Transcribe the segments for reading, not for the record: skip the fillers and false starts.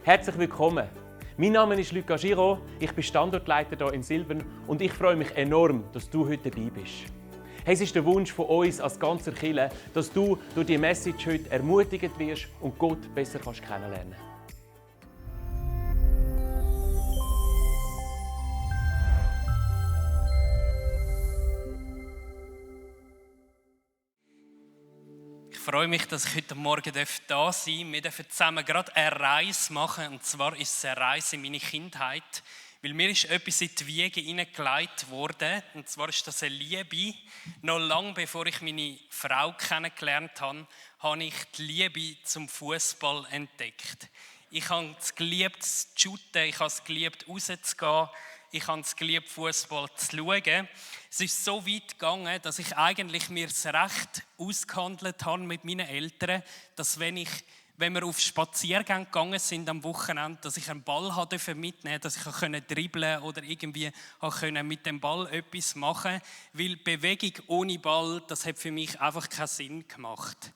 Herzlich willkommen. Mein Name ist Luca Giraud, ich bin Standortleiter hier in Silbern und ich freue mich enorm, dass du heute dabei bist. Hey, es ist der Wunsch von uns als ganzer Kirche, dass du durch die Message heute ermutigt wirst und Gott besser kennenlernen kannst. Ich freue mich, dass ich heute Morgen da sein darf. Wir dürfen zusammen gerade eine Reise machen. Und zwar ist es eine Reise in meine Kindheit. Weil mir ist etwas in die Wiege hineingelegt worden. Und zwar ist das eine Liebe. Noch lange bevor ich meine Frau kennengelernt habe, habe ich die Liebe zum Fußball entdeckt. Ich habe es geliebt, zu shooten. Ich habe es geliebt, rauszugehen. Ich habe es geliebt, Fußball zu schauen. Es ist so weit gegangen, dass ich eigentlich mir das Recht ausgehandelt habe mit meinen Eltern, dass wenn wir auf Spaziergänge gegangen sind am Wochenende, dass ich einen Ball mitnehmen durfte, dass ich dribbeln oder irgendwie mit dem Ball etwas machen konnte. Weil Bewegung ohne Ball, das hat für mich einfach keinen Sinn gemacht.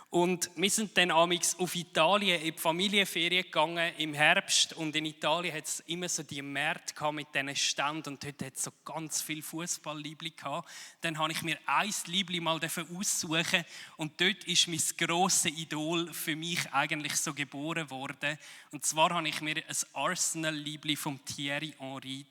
Und wir sind dann amigs auf Italien in die Familienferien gegangen im Herbst. Und in Italien hat es immer so die Märkte mit diesen Ständen. Und dort hat es so ganz viele Fußballliebli gehabt. Dann habe ich mir ein Liebli mal aussuchen. Und dort ist mein grosses Idol für mich eigentlich so geboren worden. Und zwar habe ich mir ein Arsenal-Liebli von Thierry Henry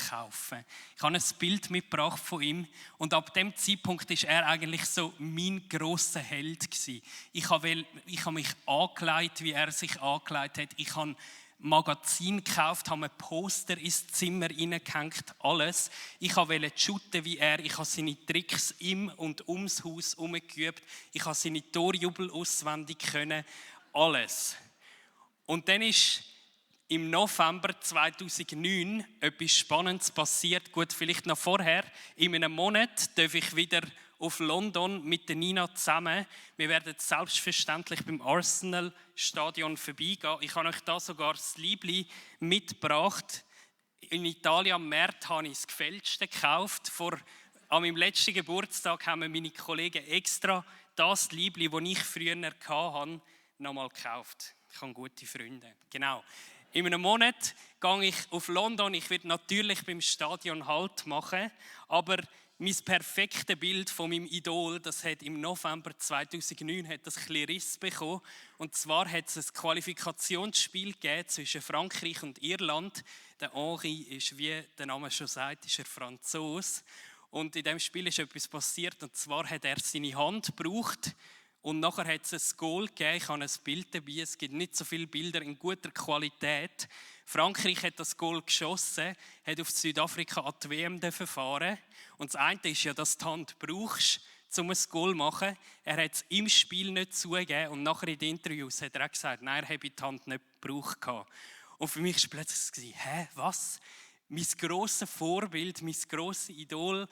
kaufen. Ich habe ein Bild mitgebracht von ihm. Und ab dem Zeitpunkt war er eigentlich so mein grosser Held gewesen. Ich habe mich angelegt, wie er sich angelegt hat. Ich habe Magazin gekauft, habe ein Poster ins Zimmer hineingehängt, alles. Ich wollte shooten wie er. Ich habe seine Tricks im und ums Haus herumgeübt. Ich habe seine Torjubel auswendig können. Alles. Und dann ist im November 2009 etwas Spannendes passiert. Gut, vielleicht noch vorher. In einem Monat darf ich wieder auf London mit der Nina zusammen. Wir werden selbstverständlich beim Arsenal-Stadion vorbeigehen. Ich habe euch da sogar das Liebli mitgebracht. In Italien am März habe ich das gefälschte gekauft. An meinem letzten Geburtstag haben mir meine Kollegen extra das Liebli, das ich früher hatte, nochmal gekauft. Ich habe gute Freunde. Genau. In einem Monat gehe ich auf London. Ich werde natürlich beim Stadion Halt machen, aber mein perfektes Bild von meinem Idol, das hat im November 2009 ein bisschen Riss bekommen. Und zwar hat es ein Qualifikationsspiel gegeben zwischen Frankreich und Irland. Der Henry ist, wie der Name schon sagt, ist er Franzose. Und in diesem Spiel ist etwas passiert. Und zwar hat er seine Hand gebraucht. Und nachher hat es ein Goal gegeben. Ich habe ein Bild dabei. Es gibt nicht so viele Bilder in guter Qualität. Frankreich hat das Goal geschossen, hat auf Südafrika an die WM fahren. Und das eine ist ja, dass du die Hand brauchst, um ein Goal zu machen. Er hat es im Spiel nicht zugegeben und nachher in den Interviews hat er auch gesagt, nein, er habe die Hand nicht gebraucht. Und für mich war plötzlich, was? Mein grosses Vorbild, mein grosses Idol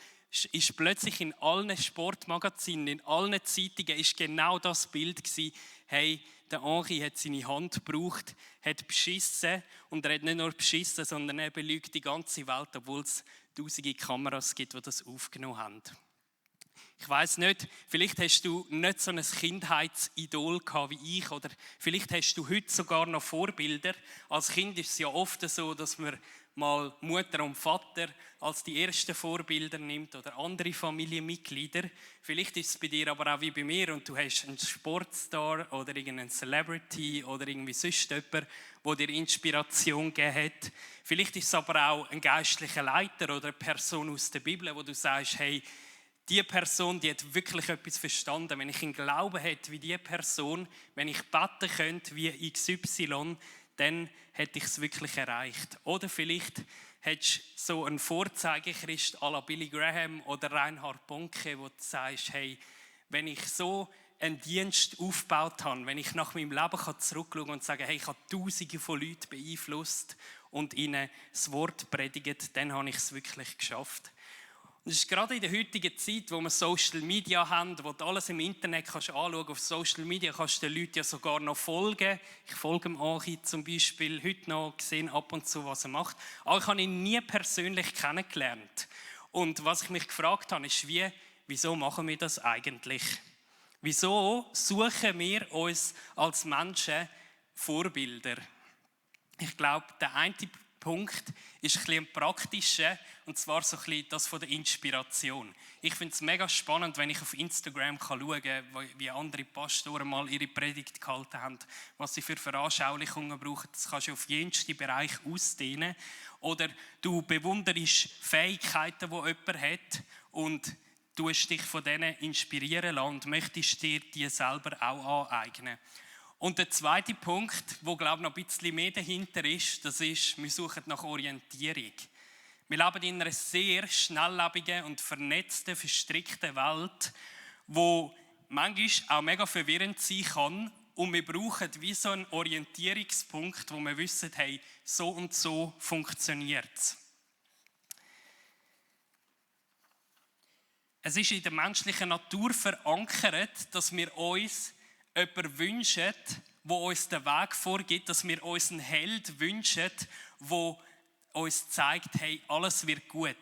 ist plötzlich in allen Sportmagazinen, in allen Zeitungen ist genau das Bild gewesen. Hey, der Henry hat seine Hand gebraucht, hat beschissen und er hat nicht nur beschissen, sondern er belügt die ganze Welt, obwohl es tausende Kameras gibt, die das aufgenommen haben. Ich weiss nicht, vielleicht hast du nicht so ein Kindheitsidol gehabt wie ich oder vielleicht hast du heute sogar noch Vorbilder. Als Kind ist es ja oft so, dass man mal Mutter und Vater als die ersten Vorbilder nimmt oder andere Familienmitglieder. Vielleicht ist es bei dir aber auch wie bei mir und du hast einen Sportstar oder irgendeinen Celebrity oder irgendwie sonst jemanden, der dir Inspiration gegeben hat. Vielleicht ist es aber auch ein geistlicher Leiter oder eine Person aus der Bibel, wo du sagst, hey, die Person, die hat wirklich etwas verstanden. Wenn ich einen Glauben hätte wie diese Person, wenn ich beten könnte wie XY, dann hätte ich es wirklich erreicht. Oder vielleicht hättest du so einen Vorzeigechrist à la Billy Graham oder Reinhard Bonke, wo du sagst, hey, wenn ich so einen Dienst aufgebaut habe, wenn ich nach meinem Leben zurückschauen kann und sagen, hey, ich habe Tausende von Leuten beeinflusst und ihnen das Wort predigt, dann habe ich es wirklich geschafft. Und es ist gerade in der heutigen Zeit, wo wir Social Media haben, wo du alles im Internet kannst anschauen kannst. Auf Social Media kannst du den Leuten ja sogar noch folgen. Ich folge dem Henry zum Beispiel heute noch, gesehen ab und zu, was er macht. Aber ich habe ihn nie persönlich kennengelernt. Und was ich mich gefragt habe, ist, wieso machen wir das eigentlich? Wieso suchen wir uns als Menschen Vorbilder? Ich glaube, der eine Punkt ist ein bisschen praktischer, und zwar so ein bisschen das von der Inspiration. Ich finde es mega spannend, wenn ich auf Instagram schauen kann, wie andere Pastoren mal ihre Predigt gehalten haben, was sie für Veranschaulichungen brauchen. Das kannst du auf jensten Bereich ausdehnen. Oder du bewunderst Fähigkeiten, die jemand hat, und du dich von denen inspirieren lassen und möchtest dir die selber auch aneignen. Und der zweite Punkt, wo glaube ich noch ein bisschen mehr dahinter ist, das ist, wir suchen nach Orientierung. Wir leben in einer sehr schnelllebigen und vernetzten, verstrickten Welt, wo manchmal auch mega verwirrend sein kann. Und wir brauchen wie so einen Orientierungspunkt, wo wir wissen, hey, so und so funktioniert es. Es ist in der menschlichen Natur verankert, dass wir uns jemanden wünschen, der uns den Weg vorgibt, dass wir uns einen Held wünschen, der uns zeigt, hey, alles wird gut.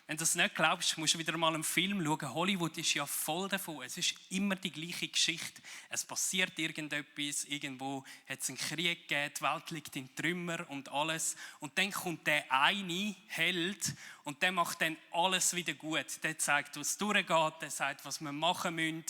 Wenn du das nicht glaubst, musst du wieder mal einen Film schauen. Hollywood ist ja voll davon. Es ist immer die gleiche Geschichte. Es passiert irgendetwas, irgendwo hat es einen Krieg gegeben, die Welt liegt in Trümmer und alles. Und dann kommt der eine Held und der macht dann alles wieder gut. Der zeigt, was durchgeht, der sagt, was wir machen müssen.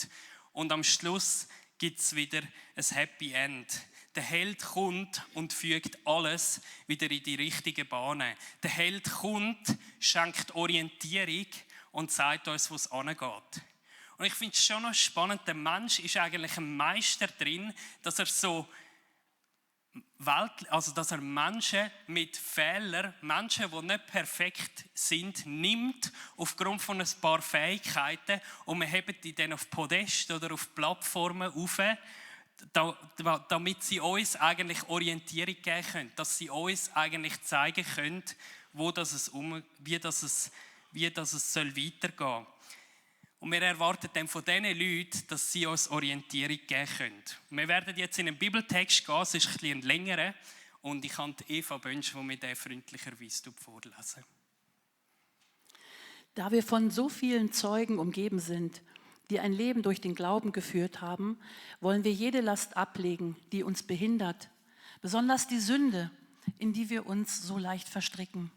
Und am Schluss gibt es wieder ein Happy End. Der Held kommt und fügt alles wieder in die richtigen Bahnen. Der Held kommt, schenkt Orientierung und sagt uns, wo es hingeht. Und ich finde es schon noch spannend, der Mensch ist eigentlich ein Meister drin, dass er dass er Menschen mit Fehlern, Menschen, die nicht perfekt sind, nimmt aufgrund von ein paar Fähigkeiten und man hebt die dann auf Podest oder auf Plattformen auf, damit sie uns eigentlich Orientierung geben können, dass sie uns eigentlich zeigen können, wie das soll weitergehen. Und wir erwarten dann von diesen Leuten, dass sie uns Orientierung geben können. Wir werden jetzt in einen Bibeltext gehen, es ist ein bisschen längerer, und ich habe Eva Bönsch, die mir den freundlicherweise vorlesen. Da wir von so vielen Zeugen umgeben sind, die ein Leben durch den Glauben geführt haben, wollen wir jede Last ablegen, die uns behindert, besonders die Sünde, in die wir uns so leicht verstricken.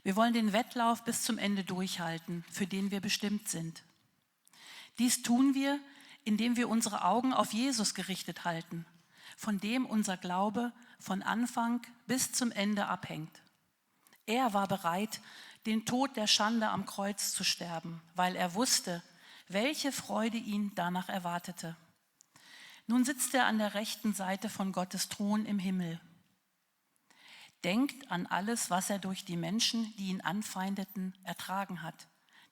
Wir wollen den Wettlauf bis zum Ende durchhalten, für den wir bestimmt sind. Dies tun wir, indem wir unsere Augen auf Jesus gerichtet halten, von dem unser Glaube von Anfang bis zum Ende abhängt. Er war bereit, den Tod der Schande am Kreuz zu sterben, weil er wusste, welche Freude ihn danach erwartete. Nun sitzt er an der rechten Seite von Gottes Thron im Himmel. Denkt an alles, was er durch die Menschen, die ihn anfeindeten, ertragen hat,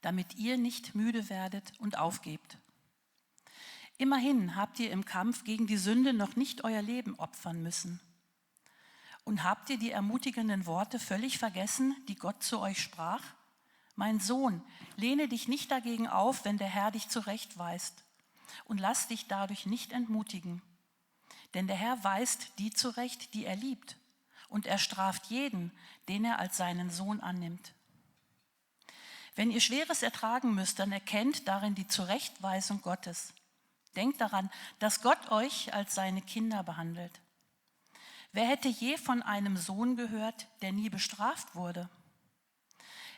damit ihr nicht müde werdet und aufgebt. Immerhin habt ihr im Kampf gegen die Sünde noch nicht euer Leben opfern müssen. Und habt ihr die ermutigenden Worte völlig vergessen, die Gott zu euch sprach? Mein Sohn, lehne dich nicht dagegen auf, wenn der Herr dich zurechtweist, und lass dich dadurch nicht entmutigen. Denn der Herr weist die zurecht, die er liebt, und er straft jeden, den er als seinen Sohn annimmt. Wenn ihr Schweres ertragen müsst, dann erkennt darin die Zurechtweisung Gottes. Denkt daran, dass Gott euch als seine Kinder behandelt. Wer hätte je von einem Sohn gehört, der nie bestraft wurde?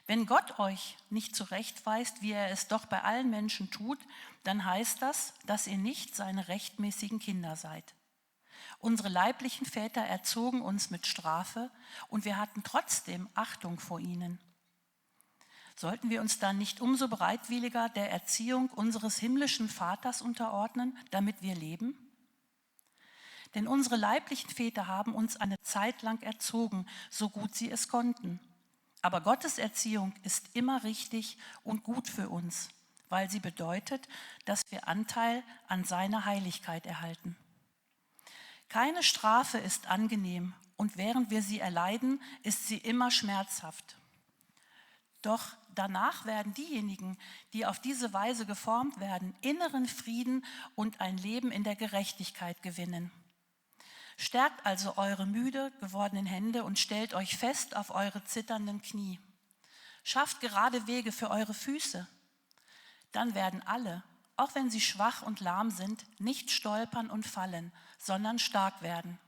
Wenn Gott euch nicht zurechtweist, wie er es doch bei allen Menschen tut, dann heißt das, dass ihr nicht seine rechtmäßigen Kinder seid. Unsere leiblichen Väter erzogen uns mit Strafe und wir hatten trotzdem Achtung vor ihnen. Sollten wir uns dann nicht umso bereitwilliger der Erziehung unseres himmlischen Vaters unterordnen, damit wir leben? Denn unsere leiblichen Väter haben uns eine Zeit lang erzogen, so gut sie es konnten. Aber Gottes Erziehung ist immer richtig und gut für uns, weil sie bedeutet, dass wir Anteil an seiner Heiligkeit erhalten. Keine Strafe ist angenehm und während wir sie erleiden, ist sie immer schmerzhaft. Doch danach werden diejenigen, die auf diese Weise geformt werden, inneren Frieden und ein Leben in der Gerechtigkeit gewinnen. Stärkt also eure müde gewordenen Hände und stellt euch fest auf eure zitternden Knie. Schafft gerade Wege für eure Füße. Dann werden alle, auch wenn sie schwach und lahm sind, nicht stolpern und fallen, sondern stark werden.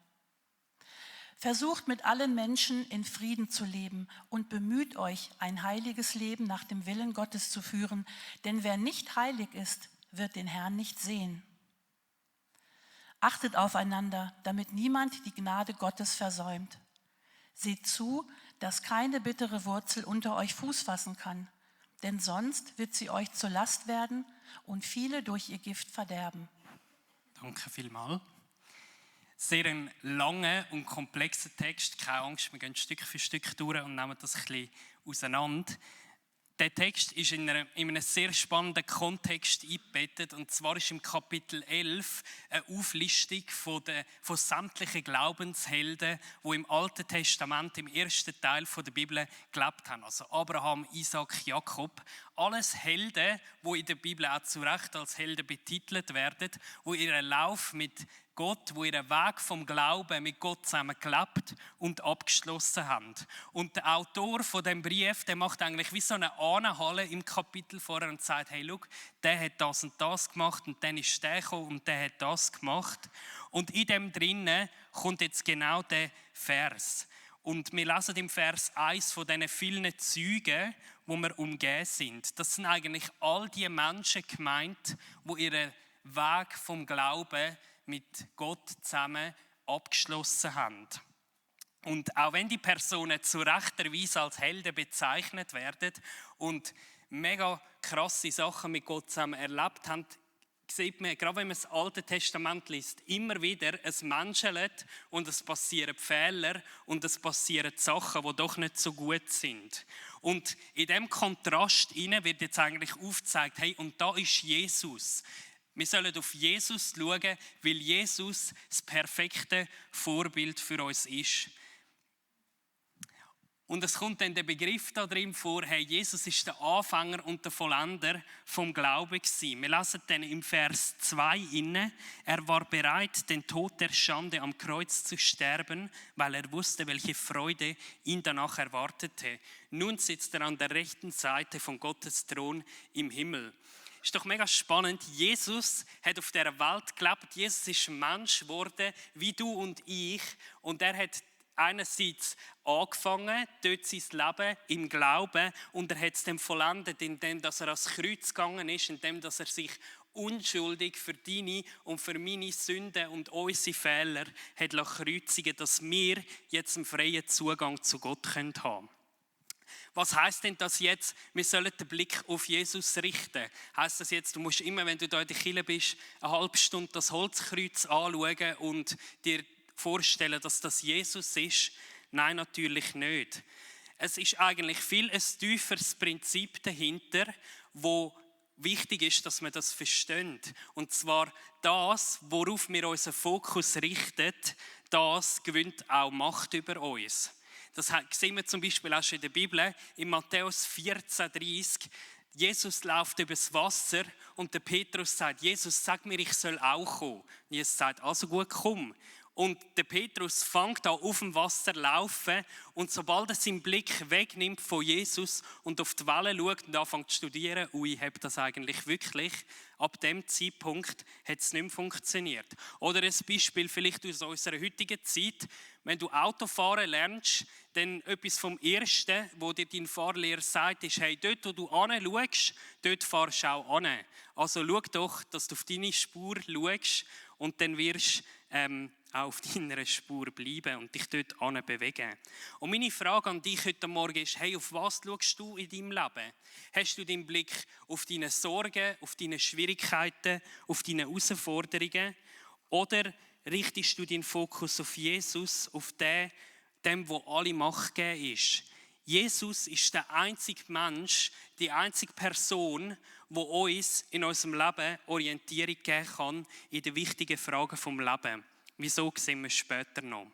Versucht mit allen Menschen in Frieden zu leben und bemüht euch, ein heiliges Leben nach dem Willen Gottes zu führen, denn wer nicht heilig ist, wird den Herrn nicht sehen. Achtet aufeinander, damit niemand die Gnade Gottes versäumt. Seht zu, dass keine bittere Wurzel unter euch Fuß fassen kann, denn sonst wird sie euch zur Last werden und viele durch ihr Gift verderben. Danke vielmals. Sehr ein langer und komplexer Text. Keine Angst, wir gehen Stück für Stück durch und nehmen das ein bisschen auseinander. Der Text ist in einem sehr spannenden Kontext eingebettet. Und zwar ist im Kapitel 11 eine Auflistung von sämtlichen Glaubenshelden, die im Alten Testament, im ersten Teil der Bibel, gelebt haben. Also Abraham, Isaac, Jakob. Alles Helden, die in der Bibel auch zu Recht als Helden betitelt werden, die ihren Lauf mit Gott, wo ihren Weg vom Glauben mit Gott zusammen gelebt und abgeschlossen haben. Und der Autor von dem Brief, der macht eigentlich wie so eine Ahnenhalle im Kapitel vorher und sagt, hey, schau, der hat das und das gemacht und dann ist der gekommen und der hat das gemacht. Und in dem drinnen kommt jetzt genau der Vers. Und wir lesen im Vers 1 von diesen vielen Zeugen, wo wir umgeben sind. Das sind eigentlich all die Menschen gemeint, die ihren Weg vom Glauben mit Gott zusammen abgeschlossen haben. Und auch wenn die Personen zu rechter Weise als Helden bezeichnet werden und mega krasse Sachen mit Gott zusammen erlebt haben, sieht man, gerade wenn man das Alte Testament liest, immer wieder, es menschelt und es passieren Fehler und es passieren Sachen, die doch nicht so gut sind. Und in diesem Kontrast wird jetzt eigentlich aufgezeigt, hey, und da ist Jesus. Wir sollen auf Jesus schauen, weil Jesus das perfekte Vorbild für uns ist. Und es kommt dann der Begriff da drin vor, hey, Jesus ist der Anfänger und der Vollender vom Glauben gewesen. Wir lesen dann im Vers 2 inne, er war bereit, den Tod der Schande am Kreuz zu sterben, weil er wusste, welche Freude ihn danach erwartete. Nun sitzt er an der rechten Seite von Gottes Thron im Himmel. Ist doch mega spannend. Jesus hat auf dieser Welt gelebt. Jesus ist ein Mensch geworden, wie du und ich. Und er hat einerseits angefangen, dort sein Leben im Glauben, und er hat es dann vollendet, indem er ans Kreuz gegangen ist, indem er sich unschuldig für deine und für meine Sünden und unsere Fehler hat kreuzigen, dass wir jetzt einen freien Zugang zu Gott haben können. Was heisst denn das jetzt? Wir sollen den Blick auf Jesus richten. Heisst das jetzt, du musst immer, wenn du da in der Kirche bist, eine halbe Stunde das Holzkreuz anschauen und dir vorstellen, dass das Jesus ist? Nein, natürlich nicht. Es ist eigentlich viel ein tieferes Prinzip dahinter, wo wichtig ist, dass wir das verstehen. Und zwar das, worauf wir unseren Fokus richten, das gewinnt auch Macht über uns. Das sehen wir zum Beispiel auch schon in der Bibel, in Matthäus 14,30. Jesus läuft übers Wasser und der Petrus sagt, Jesus, sag mir, ich soll auch kommen. Und Jesus sagt, also gut, komm. Und der Petrus fängt an auf dem Wasser zu laufen und sobald er seinen Blick wegnimmt von Jesus und auf die Wellen schaut und anfängt zu studieren, ich habe das eigentlich wirklich, ab dem Zeitpunkt hat es nicht mehr funktioniert. Oder ein Beispiel vielleicht aus unserer heutigen Zeit, wenn du Autofahren lernst, dann etwas vom Ersten, wo dir dein Fahrlehrer sagt, ist, hey, dort, wo du hinschaust, dort fahrst du auch hin. Also schau doch, dass du auf deine Spur schaust und dann wirst du auch auf deiner Spur bleiben und dich dort hin bewegen. Und meine Frage an dich heute Morgen ist, hey, auf was schaust du in deinem Leben? Hast du den Blick auf deine Sorgen, auf deine Schwierigkeiten, auf deine Herausforderungen? Oder richtest du deinen Fokus auf Jesus, auf dem, wo alle Macht gegeben ist? Jesus ist der einzige Mensch, die einzige Person, die uns in unserem Leben Orientierung geben kann in den wichtigen Fragen des Lebens. Wieso sehen wir später noch?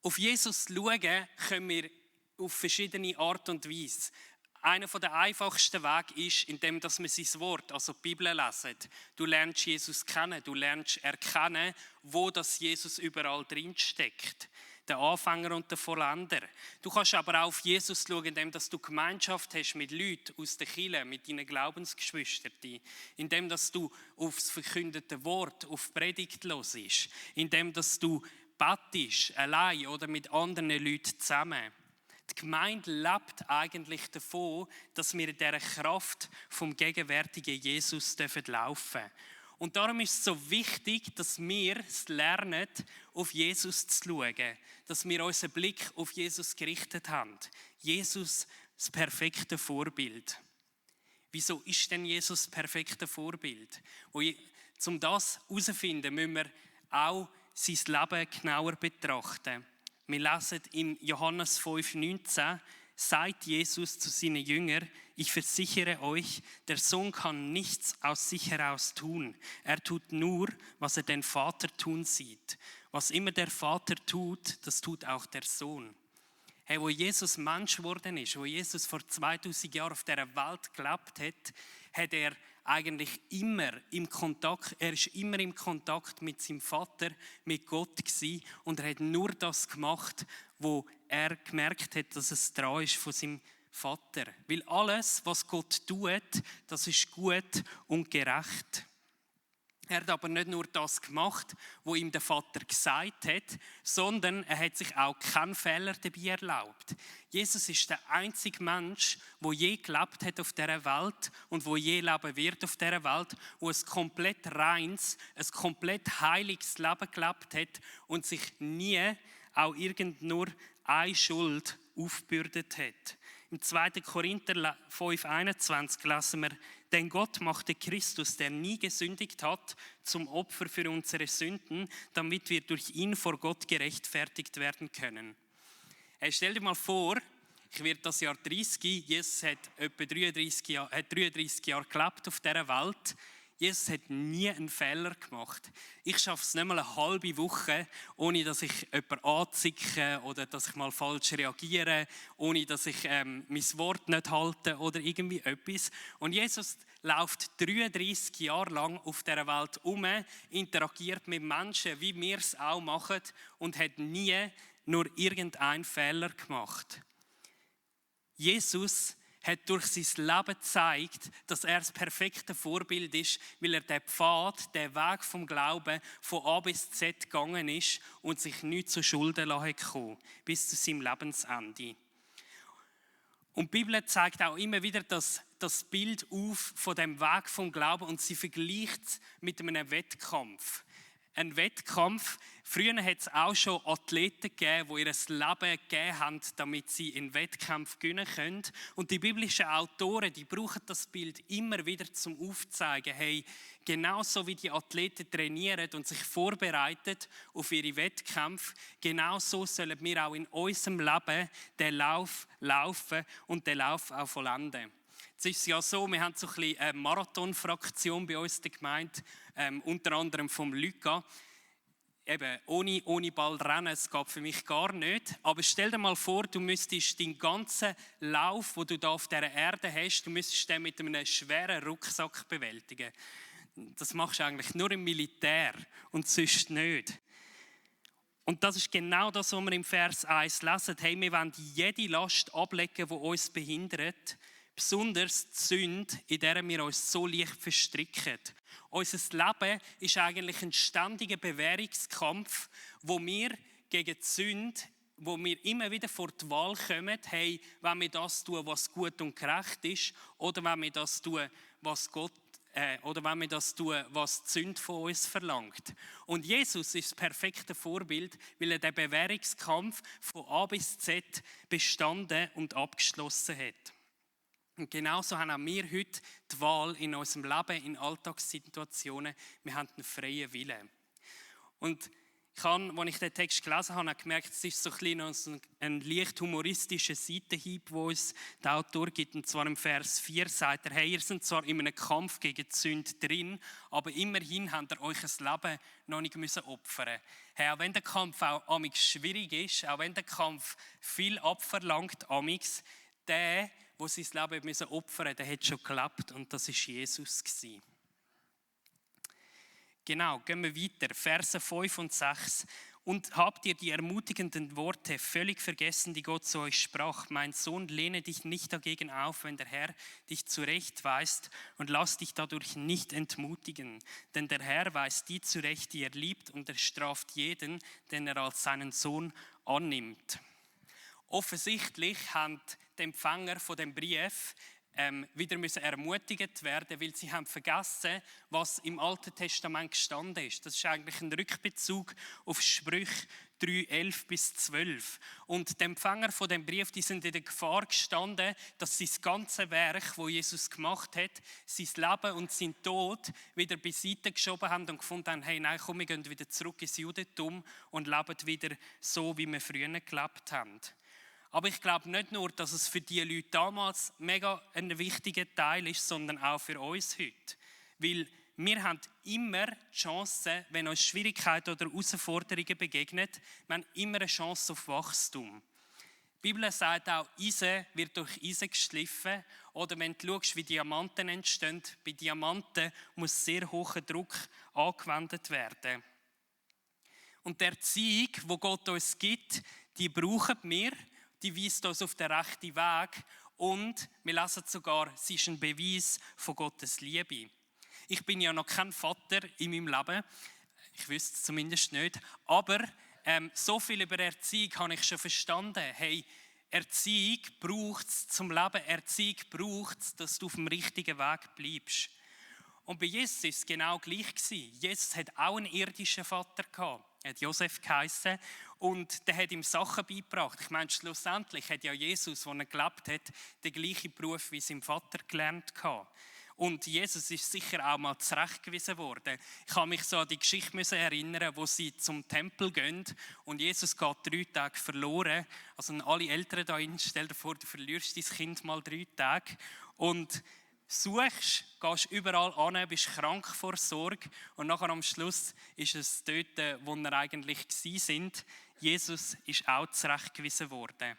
Auf Jesus schauen können wir auf verschiedene Art und Weise. Einer der einfachsten Wege ist, indem wir sein Wort, also die Bibel, lesen. Du lernst Jesus kennen, du lernst erkennen, wo das Jesus überall drin steckt. Der Anfänger und der Vollender. Du kannst aber auch auf Jesus schauen, indem du Gemeinschaft hast mit Leuten aus der Kirche, mit deinen Glaubensgeschwistern, indem du auf das verkündete Wort, auf die Predigt hörst, indem du bettest, allein oder mit anderen Leuten zusammen. Die Gemeinde lebt eigentlich davon, dass wir in dieser Kraft vom gegenwärtigen Jesus laufen dürfen. Und darum ist es so wichtig, dass wir es lernen, auf Jesus zu schauen. Dass wir unseren Blick auf Jesus gerichtet haben. Jesus, das perfekte Vorbild. Wieso ist denn Jesus das perfekte Vorbild? Um das herauszufinden, müssen wir auch sein Leben genauer betrachten. Wir lesen in Johannes 5,19, sagt Jesus zu seinen Jüngern: Ich versichere euch, der Sohn kann nichts aus sich heraus tun. Er tut nur, was er den Vater tun sieht. Was immer der Vater tut, das tut auch der Sohn. Hey, wo Jesus Mensch geworden ist, wo Jesus vor 2000 Jahren auf dieser Welt gelebt hat, hat er eigentlich immer im Kontakt, er ist immer im Kontakt mit seinem Vater, mit Gott gewesen, und er hat nur das gemacht, wo er gemerkt hat, dass es dran ist von seinem Vater. Weil alles, was Gott tut, das ist gut und gerecht. Er hat aber nicht nur das gemacht, was ihm der Vater gesagt hat, sondern er hat sich auch keinen Fehler dabei erlaubt. Jesus ist der einzige Mensch, der je gelebt hat auf dieser Welt und wo je leben wird auf dieser Welt, der ein komplett reines, ein komplett heiliges Leben gelebt hat und sich nie auch irgend nur eine Schuld aufgebürdet hat. Im 2. Korinther 5,21 lesen wir: Denn Gott machte Christus, der nie gesündigt hat, zum Opfer für unsere Sünden, damit wir durch ihn vor Gott gerechtfertigt werden können. Hey, stell dir mal vor, ich werde das Jahr 30, Jesus hat etwa 33 Jahre gelebt auf dieser Welt. Jesus hat nie einen Fehler gemacht. Ich schaffe es nicht mal eine halbe Woche, ohne dass ich jemanden anzicke oder dass ich mal falsch reagiere, ohne dass ich mein Wort nicht halte oder irgendwie etwas. Und Jesus läuft 33 Jahre lang auf dieser Welt herum, interagiert mit Menschen, wie wir es auch machen, und hat nie nur irgendeinen Fehler gemacht. Jesus hat durch sein Leben gezeigt, dass er das perfekte Vorbild ist, weil er den Pfad, den Weg vom Glauben von A bis Z gegangen ist und sich nicht zu Schulden lassen bis zu seinem Lebensende. Und die Bibel zeigt auch immer wieder das Bild auf von dem Weg vom Glauben und sie vergleicht es mit einem Wettkampf. Ein Wettkampf. Früher hat es auch schon Athleten gegeben, die ihr Leben gegeben haben, damit sie in Wettkämpfen gewinnen können. Und die biblischen Autoren, die brauchen das Bild immer wieder zum Aufzeigen. Hey, genauso wie die Athleten trainieren und sich vorbereiten auf ihre Wettkämpfe, genauso sollen wir auch in unserem Leben den Lauf laufen und den Lauf auch vollenden. Es ist ja so, wir haben so ein bisschen eine Marathon-Fraktion bei uns in der Gemeinde, unter anderem vom Luca. Eben, ohne Ball rennen, es geht für mich gar nicht. Aber stell dir mal vor, du müsstest deinen ganzen Lauf, den du da auf dieser Erde hast, du müsstest den mit einem schweren Rucksack bewältigen. Das machst du eigentlich nur im Militär und sonst nicht. Und das ist genau das, was wir im Vers 1 lesen. Hey, wir wollen jede Last ablegen, die uns behindert. Besonders die Sünde, in der wir uns so leicht verstricken. Unser Leben ist eigentlich ein ständiger Bewährungskampf, wo wir gegen die Sünde, wo wir immer wieder vor die Wahl kommen, hey, wenn wir das tun, was gut und gerecht ist, oder wenn wir das tun, was die Sünde von uns verlangt. Und Jesus ist das perfekte Vorbild, weil er den Bewährungskampf von A bis Z bestanden und abgeschlossen hat. Und genauso haben auch wir heute die Wahl in unserem Leben, in Alltagssituationen. Wir haben einen freien Willen. Und als ich den Text gelesen habe, habe ich gemerkt, es ist so ein leicht humoristischer Seitenhieb, wo uns der Autor gibt. Und zwar im Vers 4 sagt er: Hey, ihr seid zwar in einem Kampf gegen die Sünde drin, aber immerhin habt ihr euch ein Leben noch nicht opfern müssen. Hey, auch wenn der Kampf auch amix schwierig ist, auch wenn der Kampf viel abverlangt amix, der sein Leben opfern musste, der hat schon gelebt und das war Jesus. Genau, gehen wir weiter. Verse 5 und 6. Und habt ihr die ermutigenden Worte völlig vergessen, die Gott zu euch sprach? Mein Sohn, lehne dich nicht dagegen auf, wenn der Herr dich zurechtweist, und lass dich dadurch nicht entmutigen. Denn der Herr weist die zurecht, die er liebt, und er straft jeden, den er als seinen Sohn annimmt. Offensichtlich haben die Empfänger von dem Brief wieder ermutigt werden, weil sie haben vergessen, was im Alten Testament gestanden ist. Das ist eigentlich ein Rückbezug auf Sprüche 3, 11 bis 12. Und die Empfänger von dem Brief, die sind in der Gefahr gestanden, dass sie das ganze Werk, das Jesus gemacht hat, sein Leben und sein Tod wieder beiseite geschoben haben und gefunden haben, hey, nein, komm, wir gehen wieder zurück ins Judentum und leben wieder so, wie wir früher gelebt haben. Aber ich glaube nicht nur, dass es für die Leute damals mega ein wichtiger Teil ist, sondern auch für uns heute. Weil wir haben immer die Chance, wenn uns Schwierigkeiten oder Herausforderungen begegnen, wir haben immer eine Chance auf Wachstum. Die Bibel sagt auch, Eisen wird durch Eisen geschliffen. Oder wenn du schaust, wie Diamanten entstehen, bei Diamanten muss sehr hoher Druck angewendet werden. Und die Erziehung, die Gott uns gibt, die brauchen wir. Die weist uns auf den rechten Weg und wir lesen sogar, sie ist ein Beweis von Gottes Liebe. Ich bin ja noch kein Vater in meinem Leben, ich wüsste es zumindest nicht, aber so viel über Erziehung habe ich schon verstanden. Hey, Erziehung braucht es zum Leben, Erziehung braucht es, dass du auf dem richtigen Weg bleibst. Und bei Jesus war es genau gleich. Jesus hat auch einen irdischen Vater gehabt. Er hat Josef geheissen und der hat ihm Sachen beigebracht. Ich meine, schlussendlich hat ja Jesus, als er gelebt hat, den gleichen Beruf wie sein Vater gelernt gehabt. Und Jesus ist sicher auch mal zurechtgewiesen worden. Ich kann mich so an die Geschichte erinnern, wo sie zum Tempel gehen und Jesus geht 3 Tage verloren. Also alle Eltern da drin, stell dir vor, du verlierst dein Kind mal 3 Tage und suchst, gehst überall an, bist krank vor Sorge und nachher am Schluss ist es dort, wo wir eigentlich waren. Jesus ist auch zurechtgewiesen worden.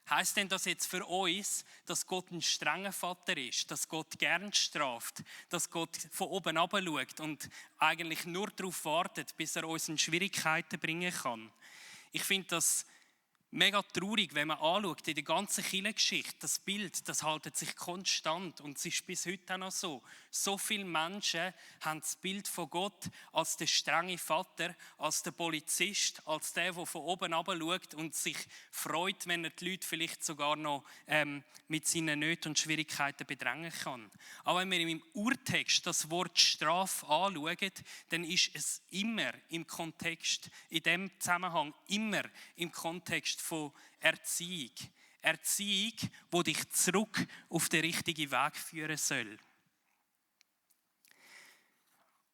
Heisst denn das jetzt für uns, dass Gott ein strenger Vater ist, dass Gott gern straft, dass Gott von oben herab schaut und eigentlich nur darauf wartet, bis er uns in Schwierigkeiten bringen kann? Ich finde das mega traurig, wenn man anschaut, in der ganzen Kirchengeschichte, das Bild, das hält sich konstant und es ist bis heute auch noch so. So viele Menschen haben das Bild von Gott als der strenge Vater, als der Polizist, als der von oben herab schaut und sich freut, wenn er die Leute vielleicht sogar noch mit seinen Nöten und Schwierigkeiten bedrängen kann. Aber wenn wir im Urtext das Wort Strafe anschauen, dann ist es immer im Kontext, in dem Zusammenhang, immer im Kontext von Erziehung. Erziehung, die dich zurück auf den richtigen Weg führen soll.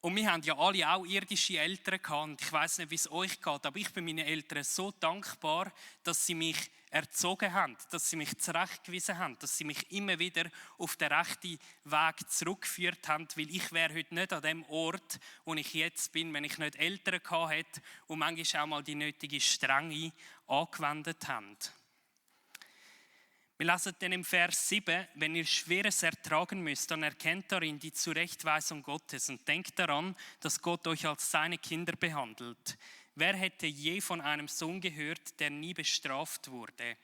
Und wir haben ja alle auch irdische Eltern gehabt. Und ich weiss nicht, wie es euch geht, aber ich bin meinen Eltern so dankbar, dass sie mich erzogen haben, dass sie mich zurechtgewiesen haben, dass sie mich immer wieder auf den rechten Weg zurückgeführt haben, weil ich wäre heute nicht an dem Ort, wo ich jetzt bin, wenn ich nicht Eltern gehabt hätte und manchmal auch mal die nötige Strenge angewendet haben. Wir lesen dann im Vers 7, wenn ihr Schweres ertragen müsst, dann erkennt darin die Zurechtweisung Gottes und denkt daran, dass Gott euch als seine Kinder behandelt. Wer hätte je von einem Sohn gehört, der nie bestraft wurde?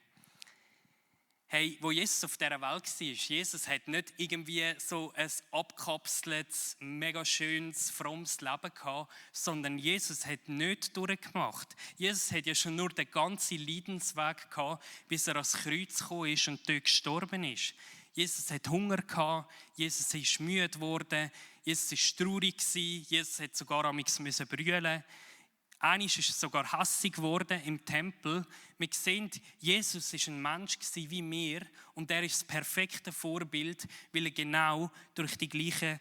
Hey, wo Jesus auf dieser Welt war, Jesus hat nicht irgendwie so ein abkapseltes, mega schönes, frommes Leben gehabt, sondern Jesus hat nicht durchgemacht. Jesus hat ja schon nur den ganzen Leidensweg gehabt, bis er ans Kreuz gekommen ist und dort gestorben ist. Jesus hat Hunger gehabt, Jesus ist müde geworden, Jesus ist traurig gewesen, Jesus hat sogar amigs brüllen. Einmal ist er sogar hässig geworden im Tempel. Wir sehen, Jesus war ein Mensch wie wir und er ist das perfekte Vorbild, weil er genau durch die gleichen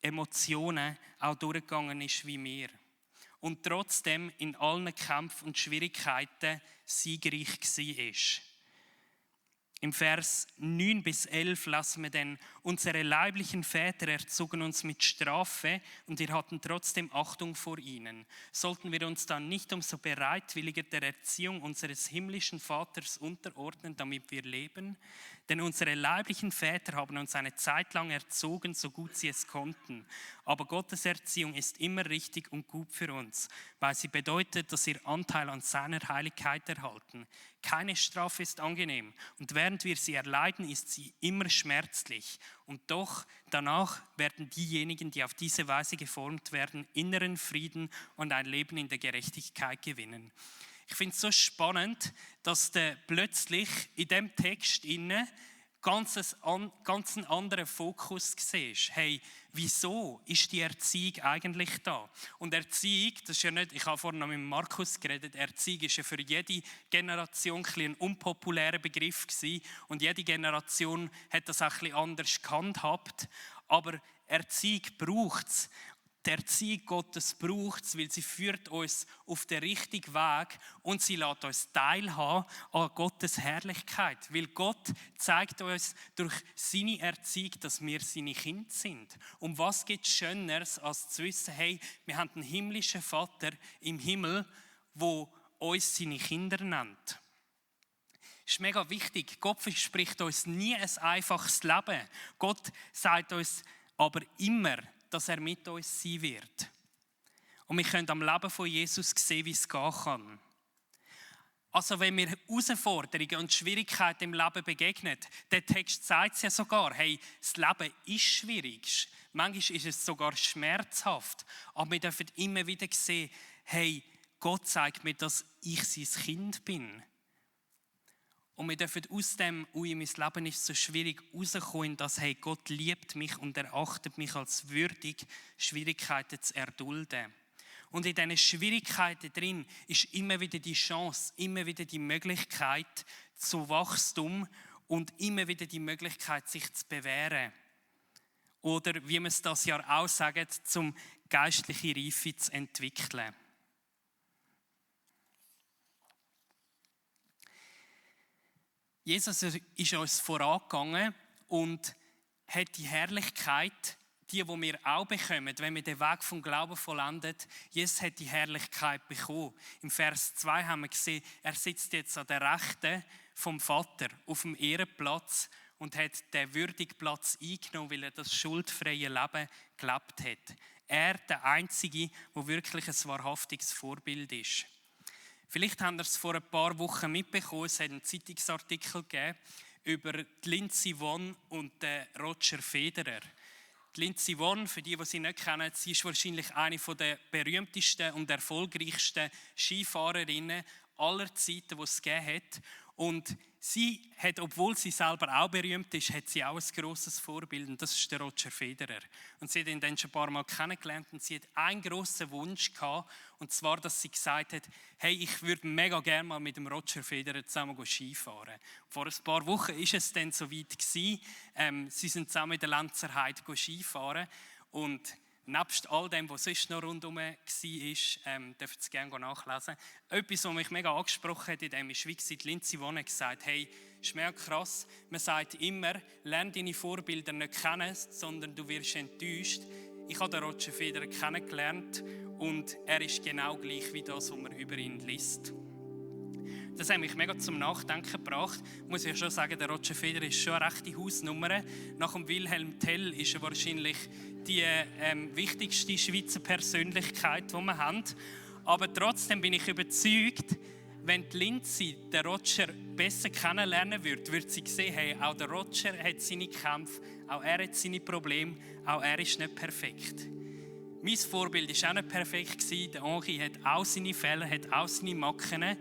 Emotionen auch durchgegangen ist wie wir. Und trotzdem in allen Kämpfen und Schwierigkeiten siegreich war. Im Vers 9 bis 11 lassen wir dann, Unsere leiblichen Väter erzogen uns mit Strafe und wir hatten trotzdem Achtung vor ihnen. Sollten wir uns dann nicht umso bereitwilliger der Erziehung unseres himmlischen Vaters unterordnen, damit wir leben? Denn unsere leiblichen Väter haben uns eine Zeit lang erzogen, so gut sie es konnten. Aber Gottes Erziehung ist immer richtig und gut für uns, weil sie bedeutet, dass wir Anteil an seiner Heiligkeit erhalten. Keine Strafe ist angenehm und während wir sie erleiden, ist sie immer schmerzlich. Und doch danach werden diejenigen, die auf diese Weise geformt werden, inneren Frieden und ein Leben in der Gerechtigkeit gewinnen. Ich finde es so spannend, dass du plötzlich in diesem Text ganz einen anderen Fokus siehst. Hey, wieso ist die Erziehung eigentlich da? Und Erziehung, das ist ja nicht, ich habe vorhin noch mit Markus geredet, Erziehung ist ja für jede Generation ein unpopulärer Begriff gewesen und jede Generation hat das auch ein bisschen anders gehandhabt. Aber Erziehung braucht es. Die Erziehung Gottes braucht es, weil sie führt uns auf den richtigen Weg und sie lässt uns teilhaben an Gottes Herrlichkeit. Weil Gott zeigt uns durch seine Erziehung, dass wir seine Kinder sind. Und was gibt es Schöneres, als zu wissen, hey, wir haben einen himmlischen Vater im Himmel, der uns seine Kinder nennt. Das ist mega wichtig. Gott verspricht uns nie ein einfaches Leben. Gott sagt uns aber immer, dass er mit uns sein wird. Und wir können am Leben von Jesus sehen, wie es gehen kann. Also wenn wir Herausforderungen und Schwierigkeiten im Leben begegnen, der Text sagt es ja sogar, hey, das Leben ist schwierig. Manchmal ist es sogar schmerzhaft. Aber wir dürfen immer wieder sehen, hey, Gott zeigt mir, dass ich sein Kind bin. Und wir dürfen aus dem, mein Leben ist so schwierig, rauskommen, dass hey, Gott liebt mich und erachtet mich als würdig, Schwierigkeiten zu erdulden. Und in diesen Schwierigkeiten drin ist immer wieder die Chance, immer wieder die Möglichkeit zu Wachstum und immer wieder die Möglichkeit, sich zu bewähren. Oder wie wir es das Jahr auch sagen, zum geistliche Reife zu entwickeln. Jesus ist uns vorangegangen und hat die Herrlichkeit, die wir auch bekommen, wenn wir den Weg vom Glauben vollenden. Jesus hat die Herrlichkeit bekommen. Im Vers 2 haben wir gesehen, er sitzt jetzt an der Rechten vom Vater auf dem Ehrenplatz und hat den würdigen Platz eingenommen, weil er das schuldfreie Leben gelebt hat. Er, der Einzige, der wirklich ein wahrhaftiges Vorbild ist. Vielleicht haben wir es vor ein paar Wochen mitbekommen, es hat einen Zeitungsartikel gegeben über die Lindsey Vonn und den Roger Federer. Die Lindsey Vonn, für die sie nicht kennen, sie ist wahrscheinlich eine der berühmtesten und erfolgreichsten Skifahrerinnen aller Zeiten, die es gegeben hat. Und sie hat, obwohl sie selber auch berühmt ist, hat sie auch ein grosses Vorbild und das ist der Roger Federer. Und sie hat ihn dann schon ein paar Mal kennengelernt und sie hat einen grossen Wunsch gehabt, und zwar, dass sie gesagt hat, hey, ich würde mega gerne mal mit dem Roger Federer zusammen Skifahren. Vor ein paar Wochen war es dann so weit gewesen, sie sind zusammen in der Lenzer Heide Skifahren und nebst all dem, was sonst noch rundherum war, dürft ihr es gerne nachlesen. Etwas, was mich mega angesprochen hat in dem, ist, wie die Lindsey Vonn gesagt, hey, ist mega krass, man sagt immer, lerne deine Vorbilder nicht kennen, sondern du wirst enttäuscht. Ich habe den Roger Federer kennengelernt und er ist genau gleich wie das, was man über ihn liest. Das hat mich mega zum Nachdenken gebracht. Ich muss ja schon sagen, der Roger Federer ist schon eine rechte Hausnummer. Nach dem Wilhelm Tell ist er wahrscheinlich die wichtigste Schweizer Persönlichkeit, die wir haben. Aber trotzdem bin ich überzeugt, wenn die Lindsey den Roger besser kennenlernen würde, würde sie sehen, hey, auch der Roger hat seine Kämpfe, auch er hat seine Probleme, auch er ist nicht perfekt. Mein Vorbild war auch nicht perfekt. Der Henri hat auch seine Fehler, hat auch seine Macken.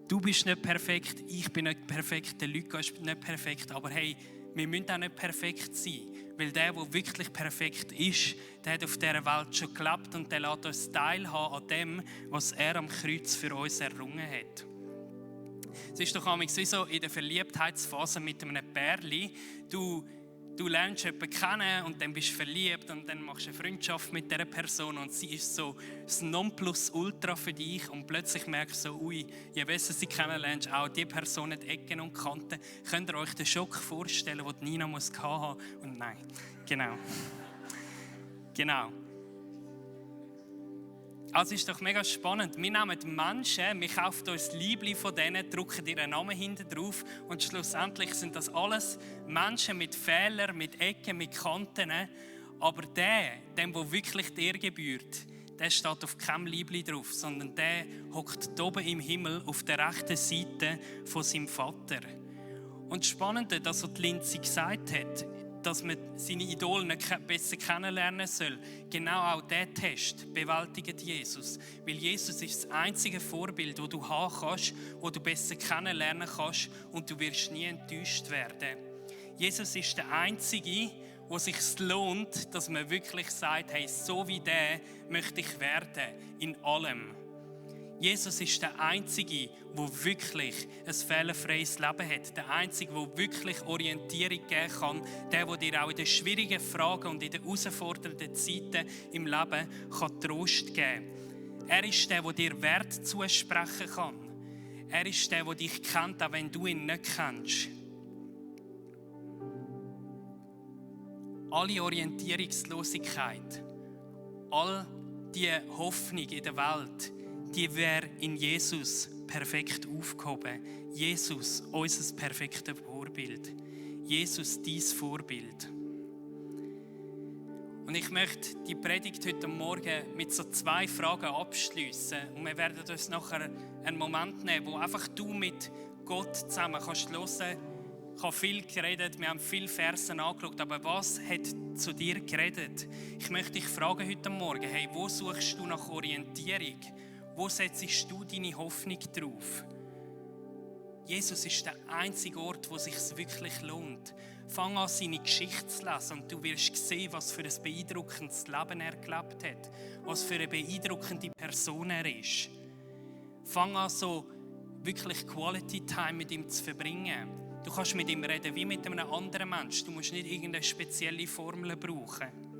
Du bist nicht perfekt, ich bin nicht perfekt, der Luca ist nicht perfekt, aber hey, wir müssen auch nicht perfekt sein, weil der wirklich perfekt ist, der hat auf dieser Welt schon gelebt und der lässt uns teilhaben an dem, was er am Kreuz für uns errungen hat. Es ist doch manchmal so in der Verliebtheitsphase mit einem Pärchen, du du lernst jemanden kennen und dann bist du verliebt und dann machst du eine Freundschaft mit dieser Person und sie ist so das Nonplusultra für dich und plötzlich merkst du so, ui, je besser sie kennenlernst, auch die Person hat Ecken und Kanten. Könnt ihr euch den Schock vorstellen, den Nina muss haben? Und nein, genau. Genau. Also ist doch mega spannend. Wir nehmen Menschen, wir kaufen uns Liebli von denen, drücken ihren Namen hinten drauf und schlussendlich sind das alles Menschen mit Fehlern, mit Ecken, mit Kanten. Aber dem, wo wirklich dir gebührt, der steht auf keinem Liebli drauf, sondern der hockt oben im Himmel auf der rechten Seite von seinem Vater. Und das Spannende, dass die Lindsay gesagt hat, dass man seine Idole besser kennenlernen soll. Genau auch diesen Test bewältigt Jesus. Weil Jesus ist das einzige Vorbild, das du haben kannst, das du besser kennenlernen kannst und du wirst nie enttäuscht werden. Jesus ist der Einzige, wo es sich lohnt, dass man wirklich sagt, hey, so wie der möchte ich werden, in allem. Jesus ist der Einzige, der wirklich ein fehlerfreies Leben hat. Der Einzige, der wirklich Orientierung geben kann. Der dir auch in den schwierigen Fragen und in den herausfordernden Zeiten im Leben Trost geben kann. Er ist der dir Wert zusprechen kann. Er ist der dich kennt, auch wenn du ihn nicht kennst. Alle Orientierungslosigkeit, all die Hoffnung in der Welt, die wäre in Jesus perfekt aufgehoben. Jesus, unser perfektes Vorbild. Jesus, dein Vorbild. Und ich möchte die Predigt heute Morgen mit so 2 Fragen abschliessen. Und wir werden uns nachher einen Moment nehmen, wo einfach du mit Gott zusammen kannst hören. Ich habe viel geredet, wir haben viele Versen angeschaut, aber was hat zu dir geredet? Ich möchte dich fragen heute Morgen, hey, wo suchst du nach Orientierung? Wo setzt du deine Hoffnung drauf? Jesus ist der einzige Ort, wo es sich wirklich lohnt. Fang an, seine Geschichte zu lesen und du wirst sehen, was für ein beeindruckendes Leben er gelebt hat. Was für eine beeindruckende Person er ist. Fang an, so wirklich Quality Time mit ihm zu verbringen. Du kannst mit ihm reden wie mit einem anderen Menschen. Du musst nicht irgendeine spezielle Formel brauchen.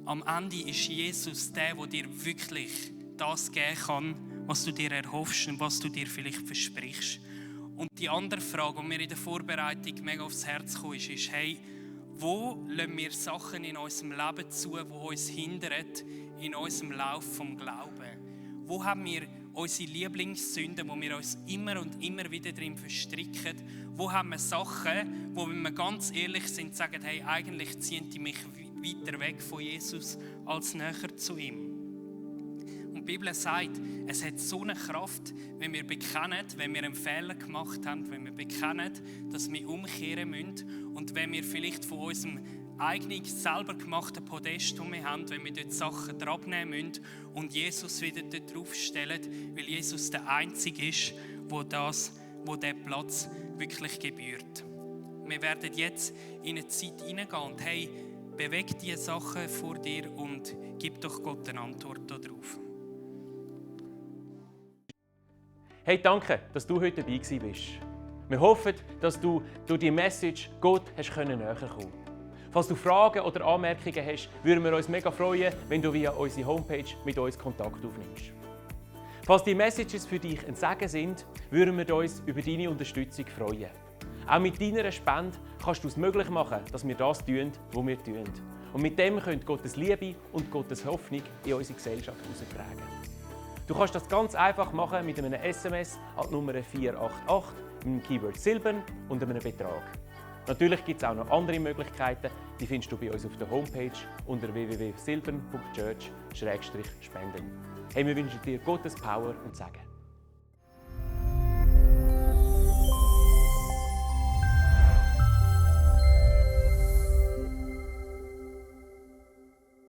Am Ende ist Jesus der dir wirklich das geben kann, was du dir erhoffst und was du dir vielleicht versprichst. Und die andere Frage, die mir in der Vorbereitung mega aufs Herz kam, ist, hey, wo lassen wir Sachen in unserem Leben zu, die uns hindern in unserem Lauf vom Glauben? Wo haben wir unsere Lieblingssünden, wo wir uns immer und immer wieder drin verstricken? Wo haben wir Sachen, wo, wenn wir ganz ehrlich sind, sagen, hey, eigentlich ziehen die mich weiter weg von Jesus als näher zu ihm? Und die Bibel sagt, es hat so eine Kraft, wenn wir bekennen, wenn wir einen Fehler gemacht haben, wenn wir bekennen, dass wir umkehren müssen und wenn wir vielleicht von unserem eigenen, selber gemachten Podest, das wir haben, wenn wir dort Sachen abnehmen müssen und Jesus wieder dort draufstellen, weil Jesus der Einzige ist, wo der Platz wirklich gebührt. Wir werden jetzt in eine Zeit hineingehen und hey, beweg diese Sachen vor dir und gib doch Gott eine Antwort darauf. Hey, danke, dass du heute dabei bist. Wir hoffen, dass du durch die Message Gott näher kommen konntest. Falls du Fragen oder Anmerkungen hast, würden wir uns mega freuen, wenn du via unsere Homepage mit uns Kontakt aufnimmst. Falls die Messages für dich ein Segen sind, würden wir uns über deine Unterstützung freuen. Auch mit deiner Spende kannst du es möglich machen, dass wir das tun, was wir tun. Und mit dem könnt Gottes Liebe und Gottes Hoffnung in unsere Gesellschaft heraustragen. Du kannst das ganz einfach machen mit einem SMS an die Nummer 488 mit dem Keyword Silbern und einem Betrag. Natürlich gibt es auch noch andere Möglichkeiten, die findest du bei uns auf der Homepage unter www.silbern.church/spenden. Hey, wir wünschen dir Gottes Power und Segen.